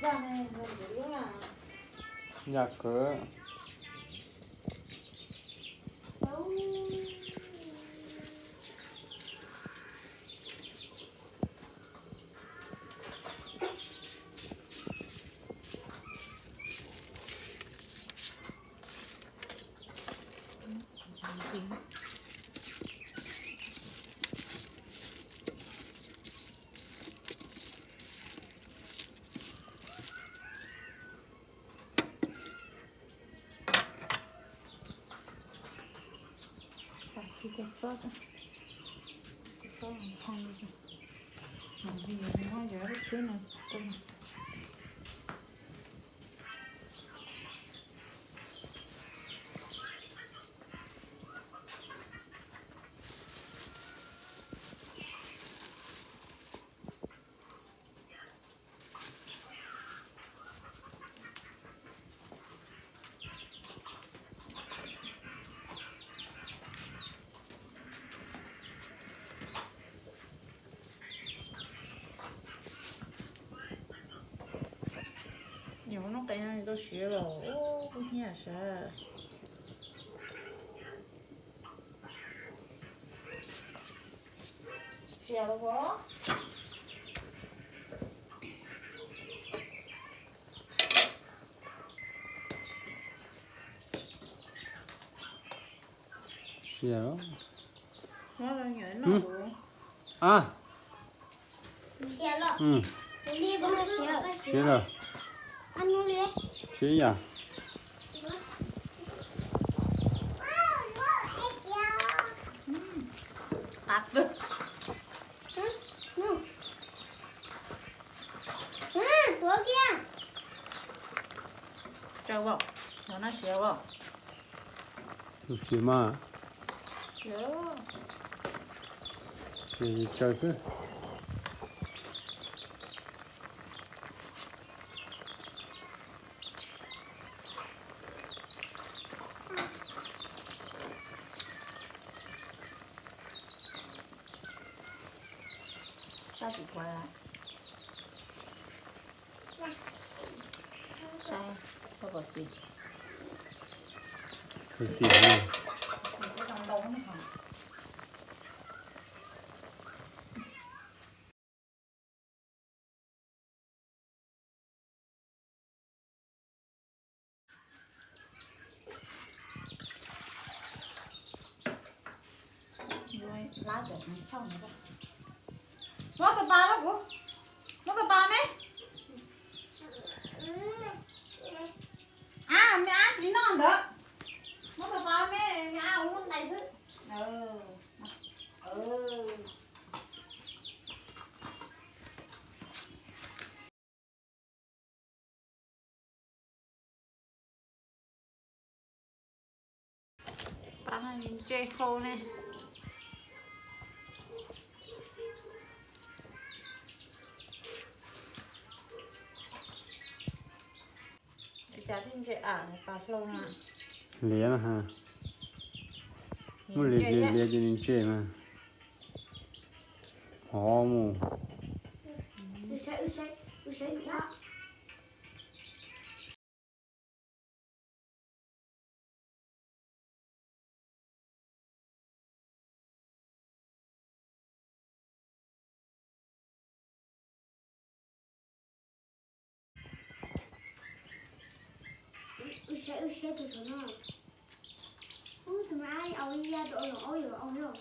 Yam kawg. Nyuam noj qe no tau siav los kuj hnyiab sab. Siav los. Siav. A. Siav lawm. Siav yam. Tsawg as, no siav as. Siav mas. Siav tsawg xwb. Sab tim puas. Saib, koj puas xis? Puas xis no. Muab tus pas rau kuv. Muab tus pas me. A, me ab tsis noj ntawd. Muab tus pas me, me ab ua muab ntais xwb. Pas no ntse hau ne. Cas thiaj ntse a, pas hlau na. Liav na ha. Muab liav ces liav ces nws ntse mas. Hov mus. Wb saib, wb saib tus saum no. Ub, tus me ab au ib yam tus au los, au los, au los.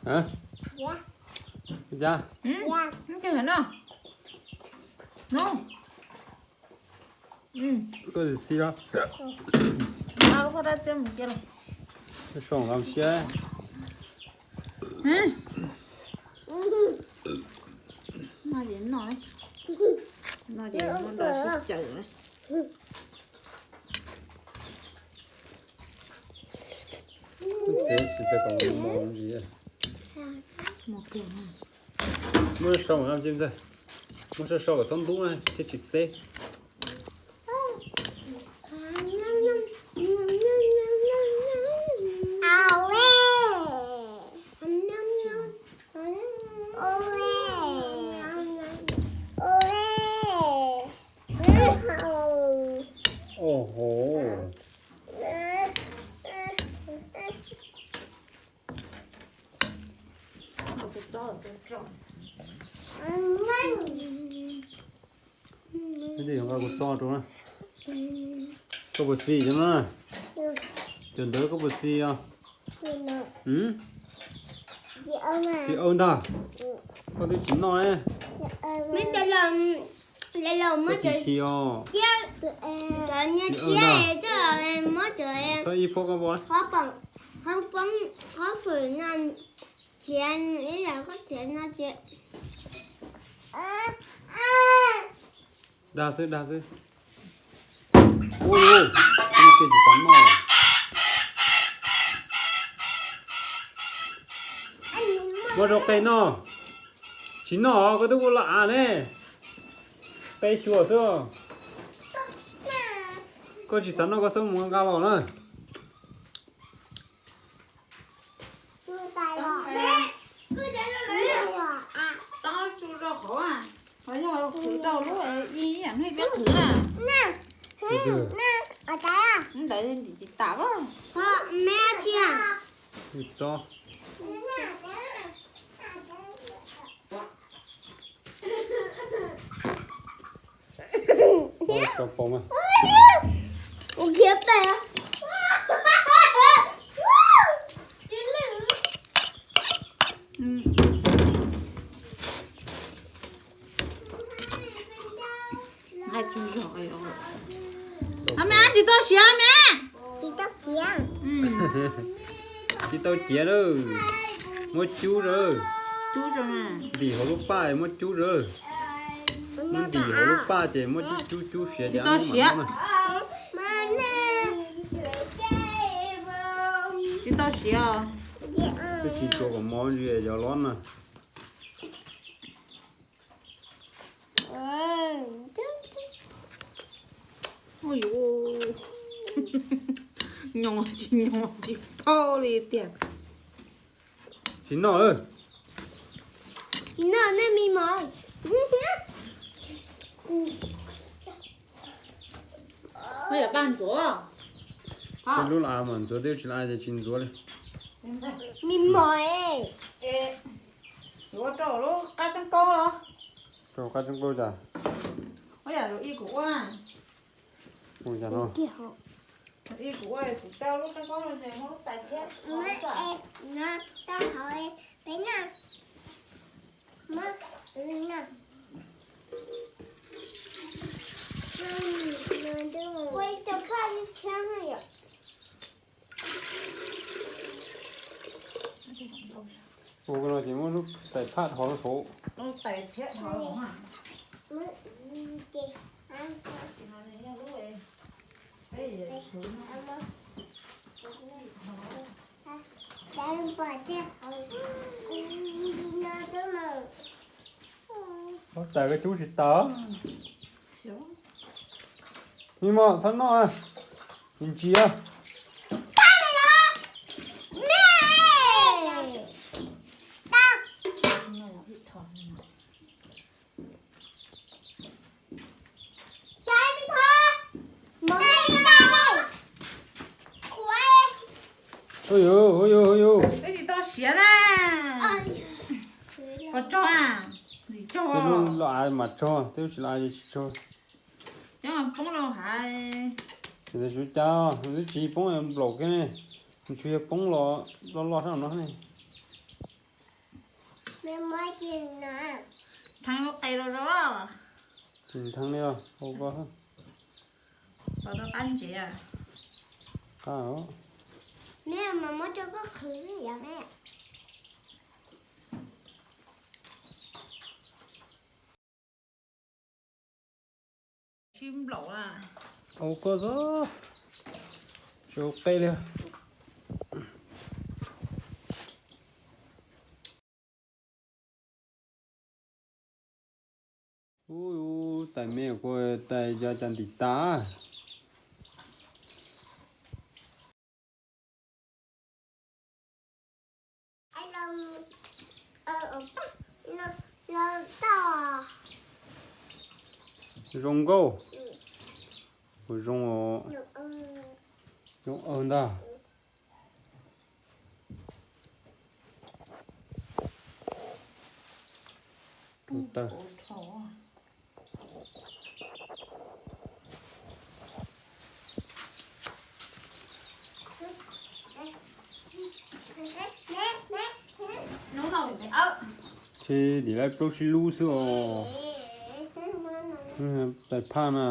Hả? Ua cas? Ntawm no. No. Koj xi los? Koj sau los cia. No ces no, no ces muab nrog sib cawm na. Muab sau, muab sau kom txhob ntub na thiaj tsis xeb. Ua hauv. Nqa kuv txo rau na. Koj puas xis cov no na? Cov ntawd koj puas xis os? Xis aw ntag. Koj twb tsis noj ne. Koj tsis xis os. Xis aw ntag. Txhob ib phuab koj pom. Dag xwb, dag xwb. Ua, ua, ua kiag tsis xav noj. Muab rau qe noj. Tsis noj koj twb ua laj av ne. Qe xyuas xwb. Koj tsis xav noj koj txhob mus nqa los na. Tau tsu rau hauv, ho yog qhwv rau lub ib yam hnub peb qhwv na. Ntawd tsis tas. Tsis tau siav me. Tsis tau siav. Tsis tau ciav lawm. Muab cub rau. Ntim hauv lub paj muab cub rau. Muab ntim hauv lub paj ces muab cub cub cub siav. Tsis tau siav. Tsis tau siav. Twb tsis tsuas kom mov ntsis yog los na. Nyoos tsis nyoos tsis paub li tiag. Tsis noj. Tsis noj nej me mos. Paj ntxuav. Lub la mas ntxuav, twb tsis la ces tsis ntxuav li. Me mos. Yuav rau lub qab tseeb kaub los? Rau qab tseeb kaub cas? Ua yam lus ib kuv ua na. Ua cas no? Lus ib kuv ua, kuv rau lub tseeb kaub no ces muab lub tais thiab. Ua no ces muab lub tais phaj dhos rau saud. Lub tais thiab dhos. Lub tais koj cub tsis tas. Me mos, txhob noj, ntsia. Hu yus, hu yus. Twb tsis tau siav na. Pov tsog a, ntxim tsog. Tej lub los av mas tsog, tej lub tsis los av ces tsis tsog. Cov poob rau hav. Ces suav cas twb tsis poob nplaum kiag ne, nws tsuas yog poob los loj loj sab no ne. Thaij lub qe rau rau. Tsis thaij li os, ua ko. Los tau qab ntsev. Qab os. Me mas muab rau koj qhwv yom me. Sib nplaum a. Ua koj xwb, tsis ua qe li. Ub, tais me kuv tais yog cas ntim tas. Zoo nkauj. Kuv zoo, zoo ntag. Ces tim lawv plaub sib lub xwb os. Tais phaj na.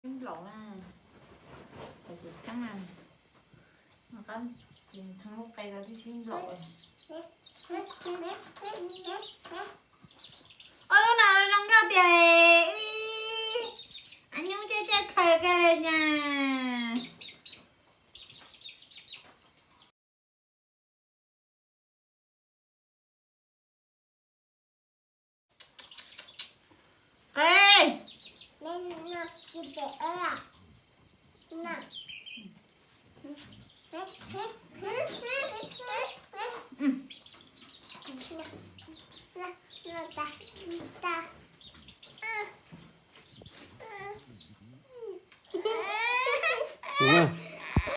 Sib nplaum na, tais tseem ceeb na, qab, thoob lub qe los twb sib nplaum. Ob lub no zoo nkauj tiag, a nyuj caj caj khaws kawg li nyas. Qe. Ua,